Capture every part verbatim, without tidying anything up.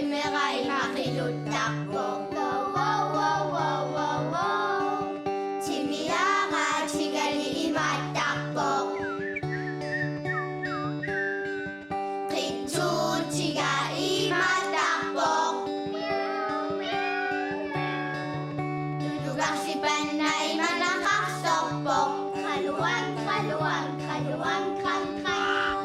Timera ima qiluttarpoq. Wow, wow, wow, wow, wow, wow. Timiara tigali imaattarpoq. Qitsuutiga imaattarpoq. Tulugarsipanna imanaqarsorpoq. Qaluan, qaluan, qaluan, qan, qan.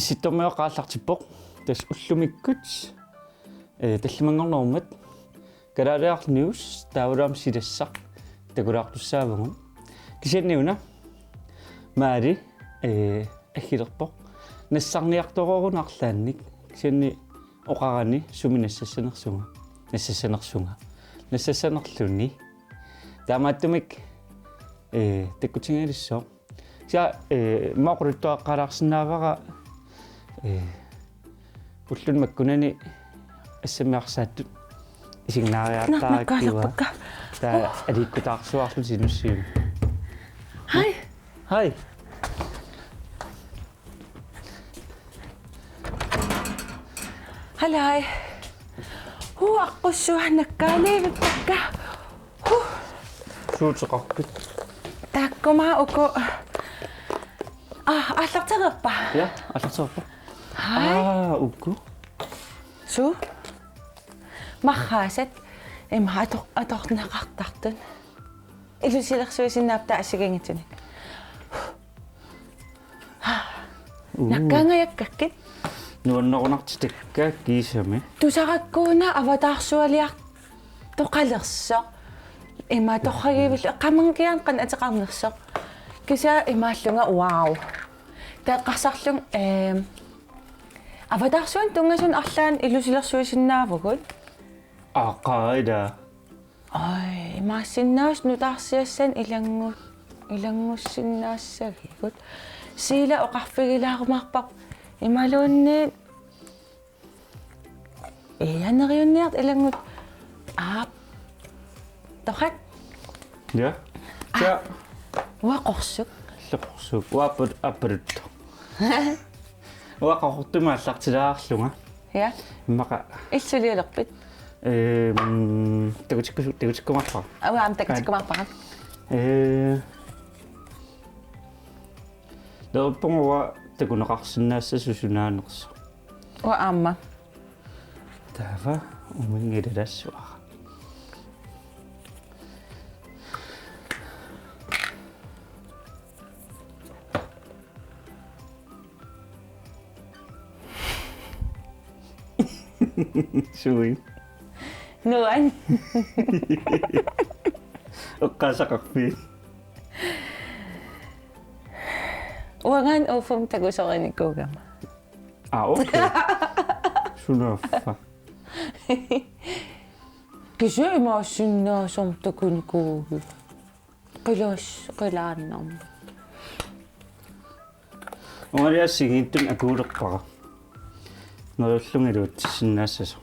Issittormiuaqqat aallartippoq. Tassa ullumikkut, eh, tallimanngornerummat Kalaaliaraq News taavalu aamma silassaq takulaartussaavagut. Kisianni una Maali, eh, aggilerpoq. Nassarniartoruna arlaannik. Kisianni oqarani sumi nassassanersunga. Nassassanersunga. Nassassanerluni. Taamaattumik, eh, takkutigilissaaq. Kisianni, eh, immaqa oqaluttuaqqaalaarsinnaavara, eh, ulluni makkunani assammiarsaattut isiginaariartarakkiva. Nakkaasarpakka. Taava aliikkutaarsuarlusi nussiumi. Hej. Hej. Hallo. Huu, aqqussuaq nakkaaniivippakka. Huu. Suuteqarpit? Taakkuma uku. Ah, aallartereerpa? Ja, aallartereerpoq. Hej. Aa, uku. Suu? Marraasat. Ima ator-, atorneqartartut. Ilusilersuisinnaapput assigiinngitsunik. Uu. Nakkaangajakkakkit. Nuannerunartitakka kiisami. Tusarakkuuna avataarsualiartoqalersoq. Ima torragivillu eqqaamanngikkikka qanoq ateqarnersoq. Kisianni imaallunga wow. Taava eqqarsarlunga, ehm, avataarsuanut tunngasunik arlaannik ilusilersuisinnaavugut. Aqaida. Ai, imaassinnaavoq nutaarsiassanik ilanngu-, ilanngussinnaassagikku. Siila oqarfigilaarumaarparput imaluunniit. Ija, neriunniarta ilanngut. Aap. Torrak. Ja. Ja. Uanga qorsuk. Qorsuk. Uanga aappa-, aappaluttut. Uanga Qaqortumi aallartilaarlunga. Ja. Immaqa. Illit sulialerpit? Ehm, takutikku-, takutikkumaarpara. Uanga aamma takutikkumaarpara. Eh, neriuppunga uanga takuneqarsinnaassasoq sunaanersoq. Uanga aamma. Taava uminngilalassuara. Sui. Nuan. Eqqaasaqarpit? Uangaana uffum takusorinikuugama. Ah, okay. Sunaaffa. Kisianni imaassinnaasumik takunikuugiga. Qilaas-, qilaannarmi. Uangalu assigiinngitsunik akuulerpara. Neriullunga iluatsissinnaassasoq.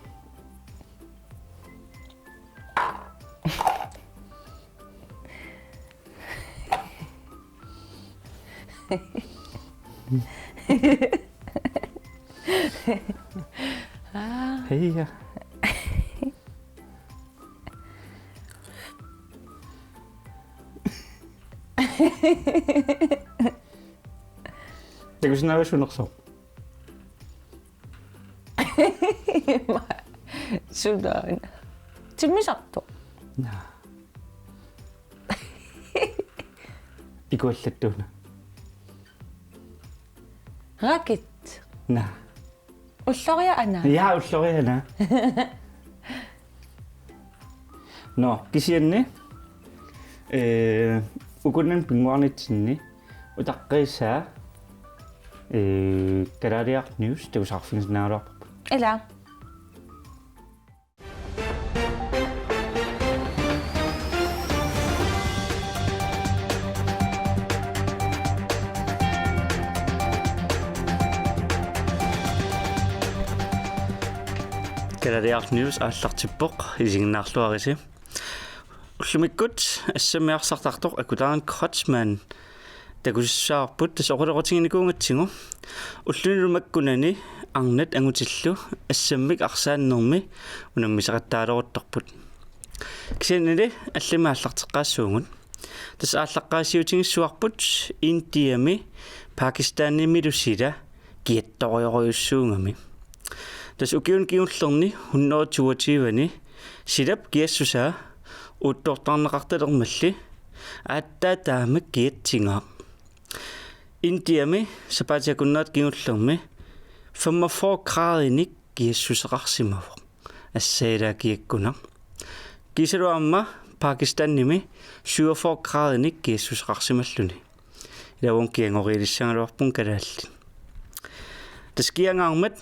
Aa. Heija. Takusinnaavisi sunersoq? Sunaana. Timmisartoq. Naa. Ikuallattuuna. Raket. Naa. Ulloriaq ana. Ja, ulloriaq ana. Nå, kisianni, eh, ukunnani pinnguarnitsinni utaqqiisaa, eh, Kalaaliaraq News takusaqarfigisinnaagaluarparput. Ila. Kalaallit Arts News aallartippoq, isiginnaarluarisi. Ullumikkut assammiarsartartoq Akutaaneq Kreutzmann takusassarput, tassa oqaloqatiginikuugatsigu. Ullunilu makkunani arnat angutillu assammik arsaannermi unammisaqattaaleruttorput. Kisiannili allamik aallarteqqaassuugut. Tassa aallaqqaasiutigissavarput Indiami Pakistanimilu sila kiattorujorujussuugami. Tassa ukiuni kingullerni hundrede toogtyve-ni silap kiassusaa uuttortarneqartalermalli aatsaat taamak kiatsigaaq. Indiami sapaatip akunnerata kingullermi femogfyrre graadinik kiassuseqarsimavoq. Assaajaraa kiakkunaq. Kiisalu aamma Pakistanimi syvogfyrre graadinik kiassuseqarsimalluni. Ilaa, uanga kiangoriilissagaluarpunga kalaallit. Tassa kiangaarmat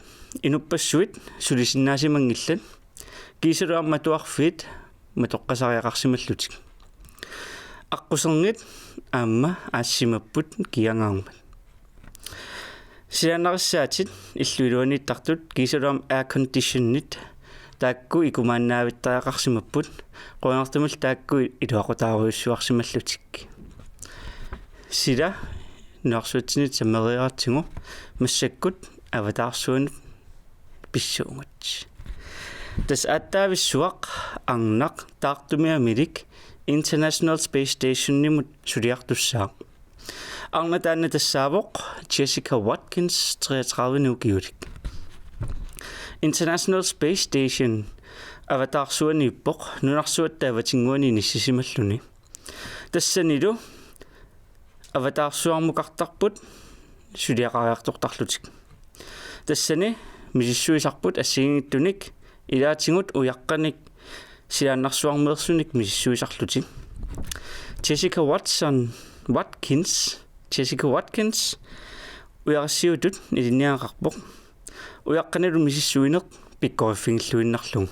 inuppassuit sulisinnaasimanngillat. Kiisalu aamma atuarfiit matoqqasariaqarsimallutik. Aqquserngit aamma aassimapput kiangaarmat. Silaannarissaatit illup iluaniittartut kiisalu aamma airconditionit taakku ikumaannaavittariaqarsimapput, qujanartumillu taakku iluaqutaarujussuarsimallutik. Sila nunarsuatsinni sammereeratsigu massakkut avataarsuanut pissuugut. Tassa aatsaavissuaq arnaq taartumiamilik International Space Stationimut suliartussaaq. Arnaq taanna tassaavoq Jessica Watkins, treogtredive-nik ukiulik. International Space Station avataarsuaniippoq nunarsuatta avatinnguani inissisimalluni. Tassanilu avataarsuarmukartarput suliaqariartortarlutik. Tassani misissuisarput assigiinngitsunik ilaatigut ujaqqanik silaannarsuarmeersunik misissuisarlutik. Jessica Watson, Watkins, Jessica Watkins ujarissiuutut ilinniagaqarpoq. Ujaqqanilu misissuineq pikkoriffigilluinnarlugu.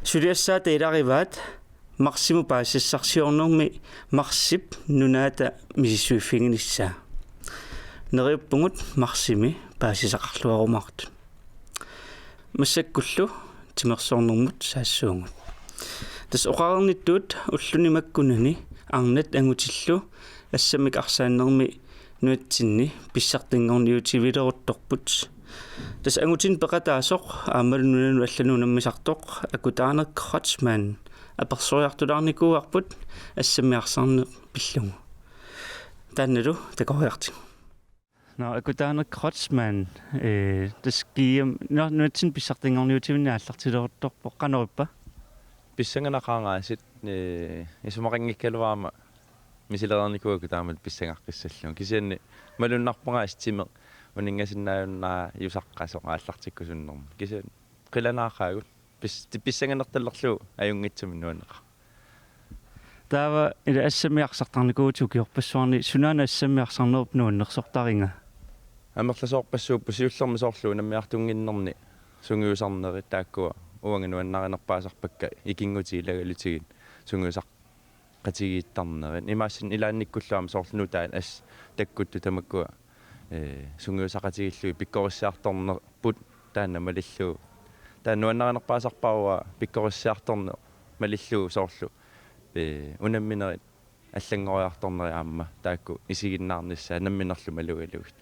Suliassaata ilarivaat Marsimut paasisassarsiornermi Marsip nunaata misissuiffiginissaa. Neriuppugut Marsimi paasisaqarluarumaartut. Massakkullu timersornermut saassuugut. Tassa oqareernittut ulluni makkunani arnat angutillu assammik arsaannermi nunatsinni pissartanngorniutivileruttorput. Tassa angutini peqataasoq aammalu nunanut allanut unammisartoq Akutaaneq Kreutzmann apersoriartulaarnikuuarput assammiarsarneq pillugu. Taannalu takoriartigu. Nå, Akutaaneq Kreutzmann, eh, tassa G M, nå, nunatsinni pissartanngorniutivinni aallartileruttorpoq, qanoq ippa? Pissanganaqaangaasit, eh, isumaqanngikkaluarama misilereernikuuakka taamatut pissangaqqissallugu. Kisianni malunnarpunga assut timeq uninngasinnaajunnaarussasoq aallartikkusunnermut. Kisianni qilanaaqaagut. Pis-, ti-, pissanganertalerlugu ajunngitsumik nuanneqaaq. Taava ila assammiarsartarnikuuvutit ukiorpassuarni, sunaana assammiarsarnerup nuannersortaringa? Amerlasoorpassuupput siullermik soorlu unammiartunnginnerni sungiusarnerit taakkua uanga nuannarinerpaasarpakka ikinngutit ilagalugit sungiusar- qatigiittarnerit. Imaassinnaavoq ilaannikkullu aamma soorlu nutaat assut takkuttut tamakkua, eh, sungiusaqatigiillugit pikkorissiartornerput taanna malillugu. Taanna nuannarinerpaasarpara uanga pikkorissiartorneq malillugu soorlu, eh, unamminerit allanngoriartornerit aamma taakku isiginnaarnissaat namminerlu malugalugit.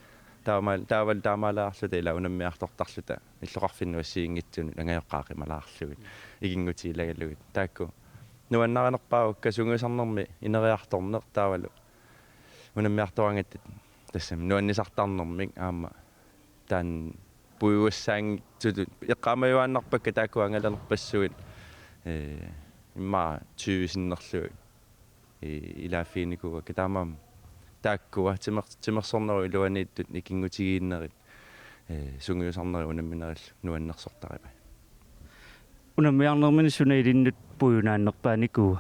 Taamaal-, taavalu taamaalaarluta ila unammiartortarluta illoqarfinnut assigiinngitsunut angajoqqaat qimalaarlugit, ikinngutit ilagalugit. Taakku nuannarinerpaavakka sungiusarnermi ineriartorneq taavalu unammiartoraangatta tassami nuannisartarnermik aamma taanna puiguassaanngitsutut eqqaamajuaannarpakka taakku angalanerpassuit, eh, immaqa tyve sinnerlugit i-, ilaaffiginikuuakka. Taamaammat taakkua timer-, timersornerup iluaniittut ikinngutigiinnerit, eh, sungiusarnerit unamminerillu nuannersortarivaat. Unammiarnermini suna ilinnut puiunaannerpaanikuua?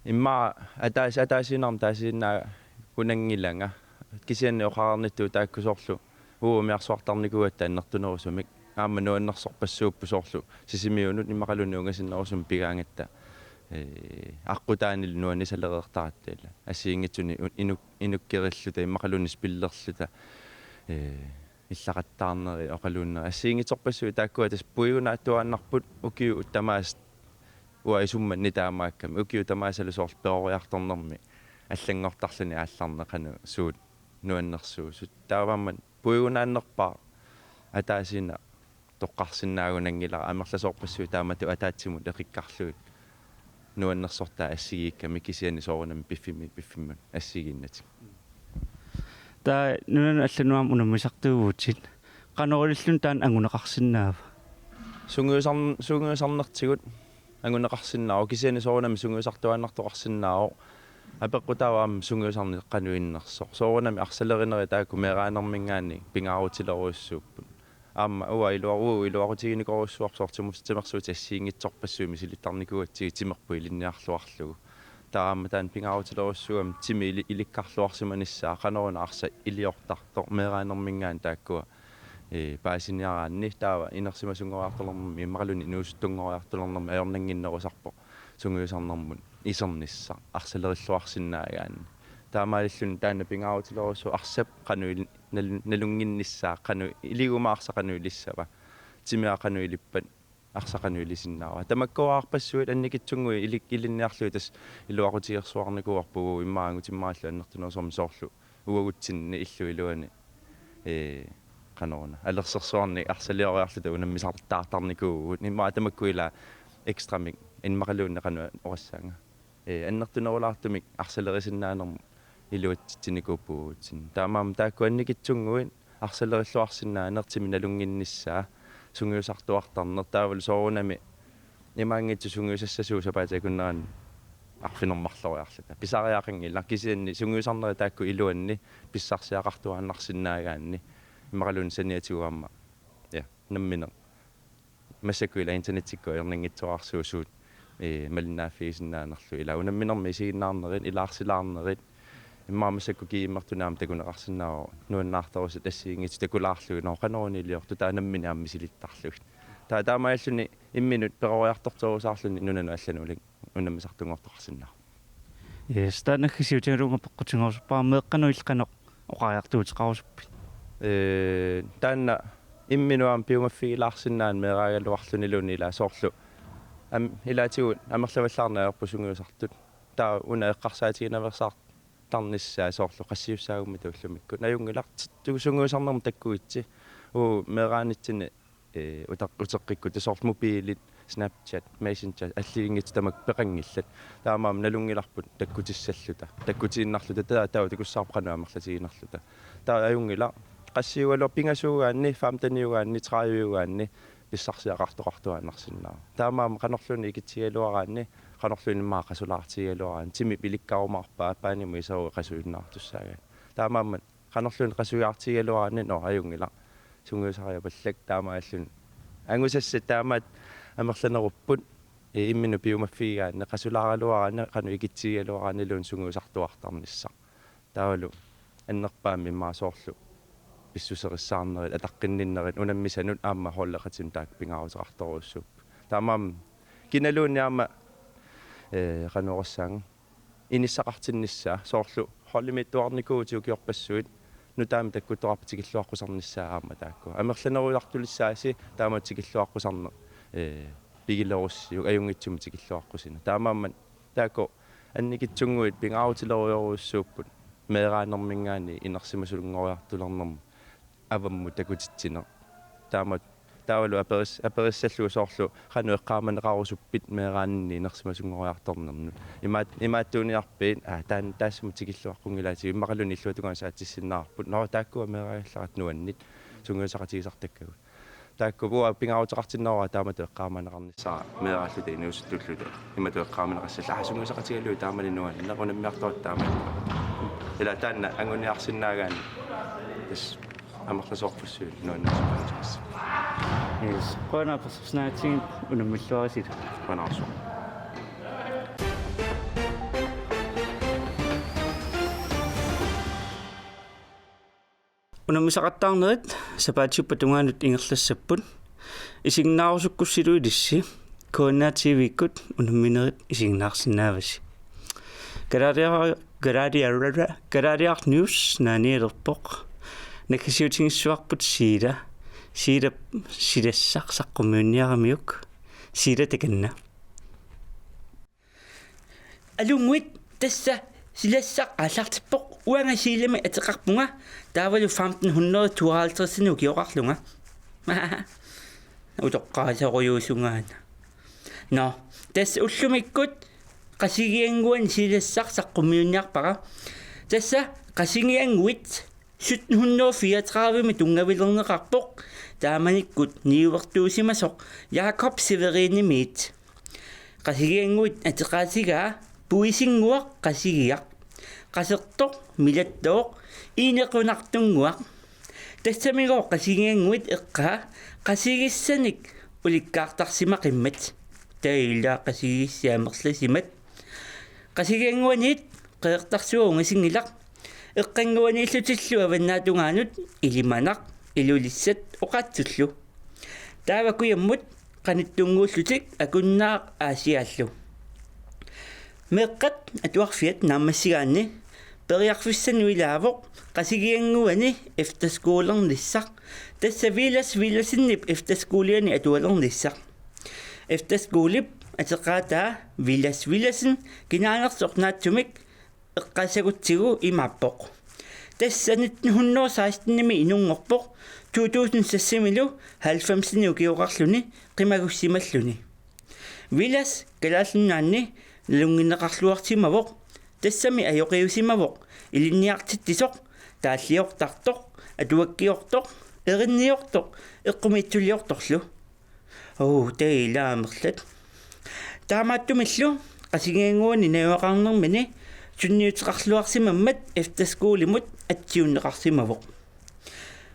Immaqa ataas-, ataasiinnarmik taasiinnaagunanngilanga. Kisianni oqareernittut taakku soorlu uagut umiarsuartarnikuugatta annertunerusumik. Aamma nuannersorpassuupput soorlu Sisimiunut immaqaluunniit ungasinnerusumik pigaangatta. Eh, aqqutaanilu nuannisalereertaratta ila. Assigiinngitsunik u-, inuk-, inukkerilluta immaqaluunniit spillerluta. Eh, illaqattaarneri oqaluunnerit assigiinngitsorpassuit taakkua tassa puigunaattuaannarput ukiut tamaasa uanga isummanni taamaakkami ukiut tamaasalu soorlu peroriartornermi allanngortarluni aallarneq qanoq suut nuannersuusut. Taavaammat puigunaannerpaaq ataasiinnaq toqqarsinnaagunanngilara amerlasoorpassuit taamatut ataatsimut eqikkarlugit nuannersortai assigiikkami kisianni soorunami piffimmi piffimmut assigiinnatik. Taava nunanut allanut aamma unammisartuuvutit. Qanoq ililluni taanna anguneqarsinnaava? Sungiusarn-, sungiusarnertigut anguneqarsinnaavoq kisianni soorunami sungiusartuaannartoqarsinnaavoq. Apeqqutaavoq aamma sungiusarneq qanoq innersoq. Soorunami arsalerinerit taakku meeraanermiingaanniit pingaarutilerujussuupput. Aamma uanga iluar-, uagut iluaqutiginikuuarput soorlu timersuutit assigiinngitsorpassuit misilittarnikuugatsigit timerput ilinniarluarlugu. Taava aamma taanna pingaarutilerujussuugami timi ili-, ilikkarluarsimanissaa qanoruna arsaq iliortartoq meeraanermiingaanniit taakkua ee, paasiniaraanni taava inersimasunngoriartulernermi immaqaluunniit inuusuttunngoriartulernermi ajornannginnerusarpoq sungiusarnermut isernissaq arsaleriilluarsinnaagaanni. Taamaalilluni taanna pingaarutilerujussuuvoq arsap qanoq ili-, nal-, nalunnginnissaa qanoq iligumaarsa qanoq ilissava. Timia qanoq ilippat arsaq qanoq ilisinnaava. Tamakkuarpassuit annikitsunnguit ili-, ilinniarlugit tassa iluaqutigersuarnikuuarput immaqa angutimmaarlu annertunerusumik soorlu uagutsinni illup iluani ee, qanoruna alersersuarnik arsalioriarluta unammisartaartarnikuuvugut immaqa tamakku ila ekstramik immaqaluunniit qanoq oqassaanga. Ee, annertunerulaartumik arsalerisinnaanermut iluatsitsinikuupput uagutsinni. Taamaammat taakku annikitsunnguit arsalerilluarsinnaaneq timi nalunnginnissaa sungiusartuartarneq taavalu soorunami imaanngitsoq sungiusassasugut sapaatip akunnerani arfineq-marloriarluta. Pisariaqanngilaq kisianni sungiusarnerit taakku iluanni pissarsiaqartuaannarsinnaagaanni immaqaluunniit saniatigut aamma. Ja, nammineq. Massakkut ila internettikkut ajornanngitsuararsuusugut, ee, malinnaaffigisinnaanerilu ila unamminermi isiginnaarnerit, ilaarsilaarnerit, immaqa massakkut kiimmertunaam takuneqarsinnaavoq nuannaartorusut assigiinngitsut takulaarlugit, nå, qanoruna iliortut taava nammineq aamma misilittarlugit. Taava taamaalilluni imminut peroriartortorusaarluni nunanut allanut uli-, unammisartunngortoqarsinnaavoq. Yes, taanna naggasiutigalugu apeqqutigerusuppara meeqqanut illit qanoq oqariartuuteqarusuppit? Ee, taanna imminut aamma piumaffigilaarsinnaaneq meeraagaluarluniluunniit ila soorlu. Am-, ilaatigut amerlavallaarneq ajorput sungiusartut. Taava una eqqarsaatigineqartarnissaa soorlu qassiussaagummita ullumikkut. Ajunngilaq t-, tu-, sungiusarnermut takkugitsi. Uu, meeraanitsinni ee, uteq-, uteqqikkutta soorlu mobiilit, Snapchat, Messenger, assigiinngitsut tamakku peqanngillat. Taamaammat nalunngilarput takkutissalluta. Takkutiinnarluta, taava, taava takussavarput qanoq amerlatiginerluta. Taava ajunngilaq, qassiugaluarpat pingasuugaanni, femteniugaanni, trediviugaanni, pissarsiaqartoqartuaannarsinnaavoq. Taamaammat qanorluunniit ikitsigigaluaraanni, qanorluunniit immaqa qasulaartigigaluaraanni, timip ilikkarumaarpaa, aappaanimut iserui qasuinnaartussaagaanni. Taamaammat qanorluunniit qasujaartigigaluaraanni, nå, ajunngilaq. Sungiusariapallak taamaalilluni. Angusassat taamaat amerlanerupput, ee, imminut piumaffigigaanni, qasulaaraluaraanni, qanoq ikitsigigaluaraanniluunniit sungiusartuartarnissaq. Taavalu annerpaamik immaqa soorlu pissuserissaarnerit, ataqqinninnerit, unammisanut aamma holdeqatimik taakku pingaaruteqartorujussuupput. Taamaammat kinaluunniit aamma, ee, qanoq oqassaanga, inissaqartinnissaa soorlu holdimiittuarnikuuvutit ukiorpassuit nutaamik takkuttoqarpat tikilluaqqusarnissaa aamma taakku. Amerlanerujartulissaasi taamatut tikilluaqqusarneq, ee, pigilerussiuk ajunngitsumik tikilluaqqusineq. Taamaammat taakku annikitsunnguit pingaarutilerujorujussuupput meeraanermiingaanniit inersimasunngoriartulernermut avammut takutitsineq. Taamatut taavalu aperis-, aperissallugu soorlu qanoq eqqaamaneqarusuppit meeraaninni inersimasunngoriartornernut. Imaat-, imaattuuniarpit, aa, taan-, taassuma tikilluaqqunngilaatsigut immaqaluunniit illuatungaanut saatsissinnaavarput. Nå, taakkua meeraagallaratta nuanniit sungiusaqatigisartakkagut. Taakku uanga pingaaruteqartinnerpaaq taamatut eqqaamaneqarnissaa meeraalluta inuusuttulluta. Imatut eqqaamaneqassalluta. Aa, sungiusaqatigalugit taamani nuanneq, unammiartorata taamani. Ila taanna anguniarsinnaagaanni. Tassa amerlasoorpassuit nuannersuuteqarpoq. Yes. Qujanaq apersorsinnaagakkit, unammilluarisi. Qujanarsuaq. Unammisaqattaarnerit sapaatiuppat tungaanut ingerlassapput. Isiginnaarusukkussilu ilissi K N R T V-kkut unamminerit isiginnaarsinnaavasi. Kalaaliar-, kalaaliar-, kalaaliaraq news naanialerpoq. Naggasiutigissavarput Siila. Siilap silassaq saqqummiunniaramiuk. Siila takanna. Alunnguit, tassa silassaq aallartippoq, uanga Siilamik ateqarpunga, taavalu femten hundrede tooghalvtredsinik ukioqarlunga. Utoqqaasorujuusungaana. Nå, tassa ullumikkut Qasigiannguani silassaq saqqummiunniarpara. Tassa Qasigiannguit sytten hundrede fireogtredivemi tunngavilerneqarpoq, taamanikkut niuertuusimasoq Jakob Severinimiit. Qasigiannguit ateqaatigaa Puisinnguaq Qasigiaq, Qasertoq Milattooq Inequnartunnguaq. Tassamigooq Qasigiannguit eqqaa qasigissanik ulikkaartarsimaqimmat. Taava ila qasigissanik amerlasimat. Qasigiannguaniit Qeqertarsuaq ungasinngilaq. Eqqannguaniillutillu avannaatungaanut Ilimanaq, Ilulissat oqaatsullu. Taava kujammut qanittunnguullutik Akunnaaq Aasiaallu. Meeqqat atuarfiat naammassigaanni periarfissanut ilaavoq Qasigiannguani efterskolernissaq. Tassa Villads Villadsenip efterskolani atualernissaq. Efterskolip ateqaataa Villads Villadsen kinaanersoq naatsumik eqqaassagutsigu imaappoq. Tassa nitten hundrede sekstenimi inunngorpoq, to tusind seksimilu halvfemsinik ukioqarluni qimagussimalluni. Villads Kalaallit Nunaanni nalunngineqarluarsimavoq, tassami ajoqiusimavoq ilinniartitsisoq, taalliortartoq, atuakkiortoq, erinniortoq, eqqumiitsuliortorlu. Oo, taava ila amerlat. Taamaattumillu Qasigiannguani najugaqarnermini sunniuteqarluarsimammat efterskolimut atsiunneqarsimavoq.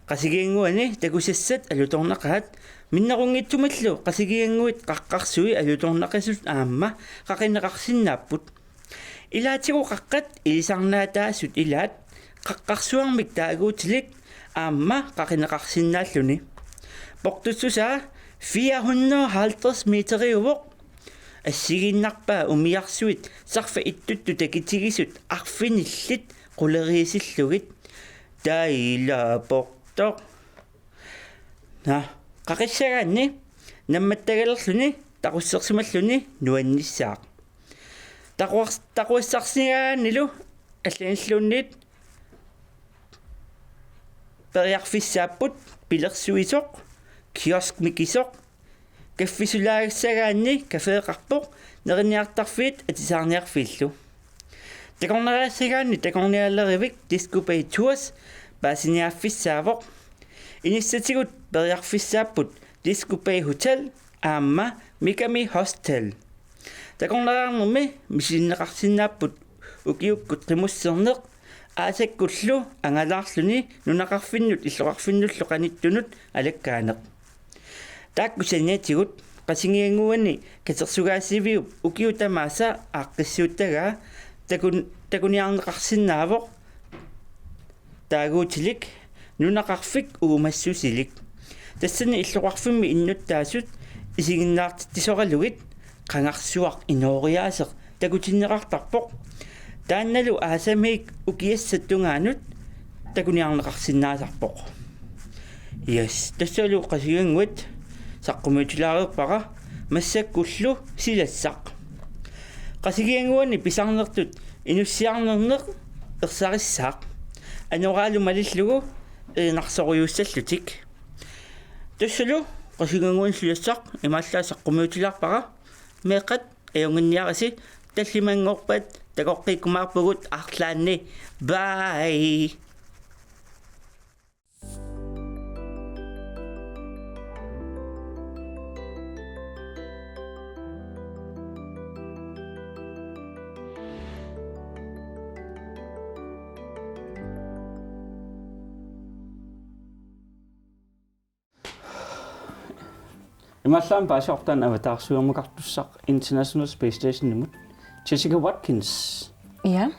Qasigiannguani takusassat alutornaqaat, minnerunngitsumillu Qasigiannguit qaqqarsui alutornaqisut aamma qaqineqarsinnaapput. Ilaatigut qaqqat ilisarnaataasut ilaat qaqqarsuarmik taaguutilik aamma qaqineqarsinnaalluni. Portussusaa fire hundrede og halvtreds meteriuvoq. Assigiinnarpaa umiarsuit sarfat ittuttut takitigisut arfinillit quleriisillugit. Taava ila aportoq. Nå, qaqissagaanni nammattagalerluni taqussersimalluni nuannissaaq. Taqus-, taquassarsigaannilu allanilluunniit periarfissaapput pilersuisoq, kioskimikisoq, kaffisulaagassagaanni kafeeqarpoq neriniartarfiit atisaarniarfiillu. Takornariassagaanni takornialerivik Disco Bay Tours paasiniaaffissaavoq. Inissatigut periarfissaapput Disco Bay Hotel aamma Mikami Hostel. Takornariarnermi misilinneqarsinnaapput ukiukkut qimusserneq, aasakkullu angalaarluni nunaqarfinnut illoqarfinnullu qanittunut alakkaaneq. Taakku saniatigut Qasigiannguani katersugaasiviup ukiut tamaasa aaqqissuuttagaa takun-, takuniarneqarsinnaavoq taaguutilik nunaqarfik uumassusilik. Tassani illoqarfimmi innuttaasut isiginnaartitsisoralugit qangarsuaq inooriaaseq takutinneqartarpoq. Taannalu aasamiik ukiassat tungaanut takuniarneqarsinnaasarpoq. Yes, tassalu Qasigiannguit saqqummiutilaareerpara, massakkullu silassaq. Qasigiannguani pisarnertut inussiarnerneq ersarissaaq. Anoraalu malillugu erinarsorujuussallutik. Tassalu Qasigiannguani silassaq imaallaat saqqummiutilaarpara, meeqqat ajunnginniarisi, tallimanngorpat takoqqikkumaarpugut arlaanni. Bye. Imaallaat paasiortaat avataarsuarmukartussaq International Space Stationimut, Jessica Watkins. Ja.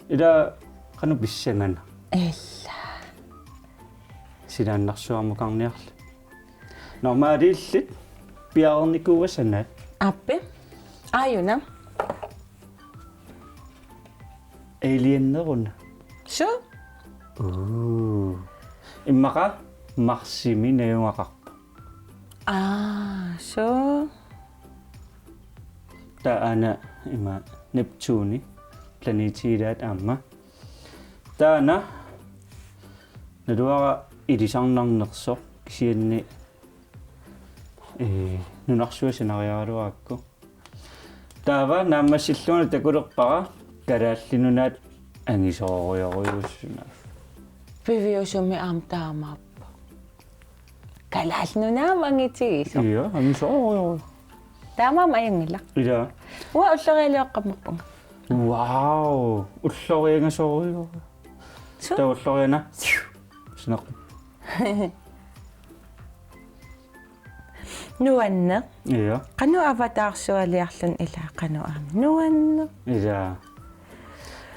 Ila qanoq pissangana? Ila. Silaannarsuarmukarniarli. Normaalillit piareernikuuassanaat. Aappi. Aajuna. Alienneruna. Suu? Uu. Immaqa marsimi najugaqarpoq. Aa, suu. Taava aana ima Neptuni, planeti ilaat aamma. Taanna naluara ilisarnarnersoq kisianni, ee, nunarsuaq sanariaraluarakku. Taava naammassillunga takulerpara Kalaallit Nunaat angisoorujorujussuuvoq. Piviusumi aamma taamaappoq. Kalaallit Nunaat angitigisoq. Ija, angisoorujorujussuuvoq. Taamaammat ajunngilaq. Ija. Uanga ullorialiaqqammerpunga. Wow, ulloriangasoorujorujussuuvoq. Suu. Taava ulloriana. Snaqqu. Nuanneq. Ija. Qanoq avataarsualiarluni ilaa qanoq aamma. Nuanneq. Ija.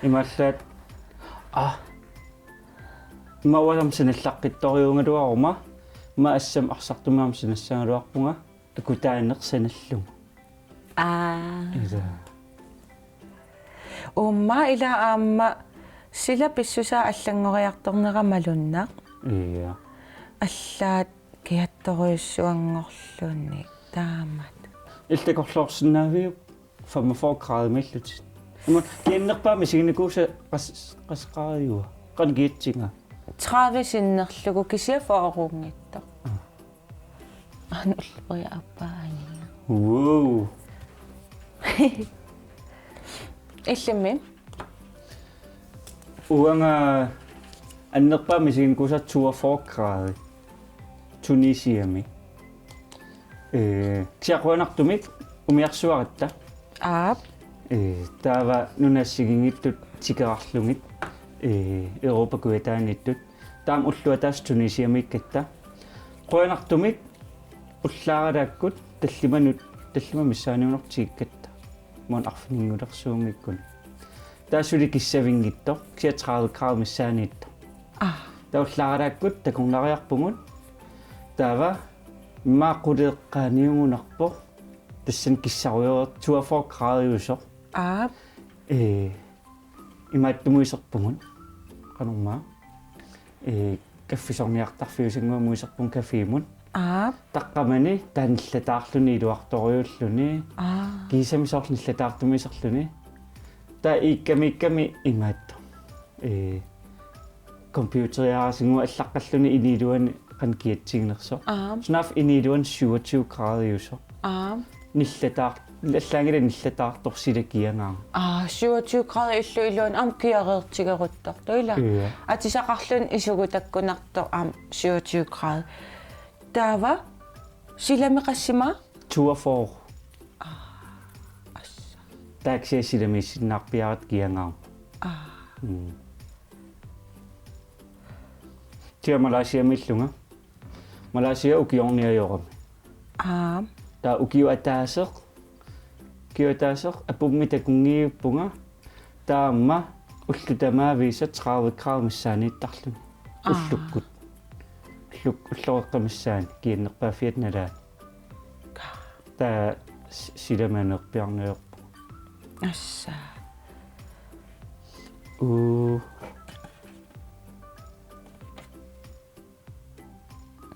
Imaallaat. Aa. Ima uanga aamma sanallaqqittorujuugaluaruma. Ima assammik arsartumik aamma sanassagaluarpunga. Akutaaneq sanallugu. Aa. Ija. Uummaa ilaa aamma sila pissusaa allanngoriartornera malunnaq. Ija. Allaat kiattorujussuanngorluni taamatut. Illit takorloorsinnaaviuk femogfyrre gradimiillutit? Aamma kiannerpaaq misiginikuusa qas-, qassit gradiua? Qanoq kiatsinga? Tredive sinnerlugu kisianni fyrrerunngitsoq. Aa. Aana ulloriaq aappaa aniga. Wow. Illimmi? Uanga annerpaaq misiginikuusara toogfyrre grader. Tunisiami. Ee, kisianni qujanartumik umiarsuaratta. Aap. Ee, taava nunat assigiinngitsut tikeraarlugit, ee, Europa kujataaniittut. Taama ulloq ataaseq Tunisiamiikkatta. Qujanartumik ullaaralaakkut tallimanut, tallimat missaaniunnerit tikikkatta. Maani arfininngulersuunngikkunik. Taava suli kissavinngitsoq, kisianni tredive grader missaaniittoq. Aa. Taava ullaaralaakkut takornariarpugut. Taava immaqa qulit eqqaaniugunarpoq. Tassani kissarujoortoq toogfyrre graderiusoq. Aap. Ee, imaattumut iserpugut. Qanormaa. Ee, kaffisorniartarfiusannguamut iserpugut cafémut. Aap. Taqqamani taanna nillataarluni iluartorujuulluni. Aa. Kiisami soorlu nillataartumik iserluni. Taava iikkamiikkami imaattoq. Ee, computeriaarasannguaq allaqqalluni ini iluani qanoq kiatsiginersoq. Aap. Sunaaffa ini iluani syvogtyve graderiusoq. Aap. Nillataar-, allaanngilaq nillataartoq sila kiagaarmat. Aa, syvogtyve grader illup iluani aamma kiareertigeruttortoq, ilaa? Ija. Atisaqarluni isugutakkunartoq aamma syvogtyve grader. Taava silami qassima? Toogfyrre. Aa, assa. Taava kisianni silami issinnaarpiaratta kiagaarmat. Aa. Mm. Kisianni Malaysiamiillunga. Malaysia ukiorniarmi ajorami. Aap. Taava ukiup ataaseq, ukiup ataaseq apummik takunngiuppunga, taava aamma ullut tamaaviisa tredive grader missaaniittarluni. Aa. Ullukkut. Ulluk-, ulloqeqqap missaani, kiannerpaaffiata nalaani. Taava s-, silami aneerpiarneq ajorpunga. Assa. Uu.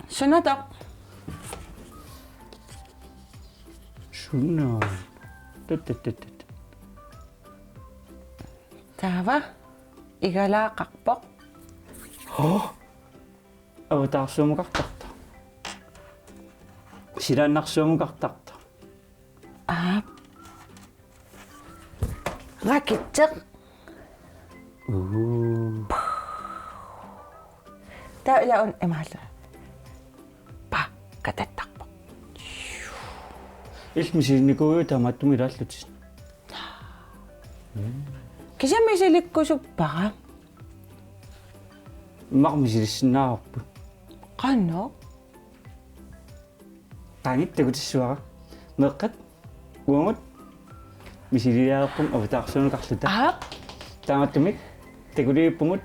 Sunataq. Suna. Tut, tut, tut, tut. Taava igalaaqarpoq. Hoo? Avataarsuamukartartoq. Silaannarsuamukartartoq. Aap. Rakitseq. Uu. Taava ila una imaallunga. Pa, katattarpoq. Illit misilinnikuuiuk taamaattumik ilaallutit? Kisianni misilikkusuppara. Immaqa misilissinnaavarput. Qanoq? Qaangiuttut takutissuara. Meeqqat, uagut misililiarpugut avataarsuanukarluta. Aap. Taamaattumik takuliuppugut,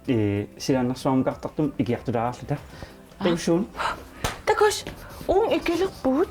ee, silaannarsuamukartartumik ikiartulaarluta. Aap. Takussuugut. Takuss', uunga ikilerpugut.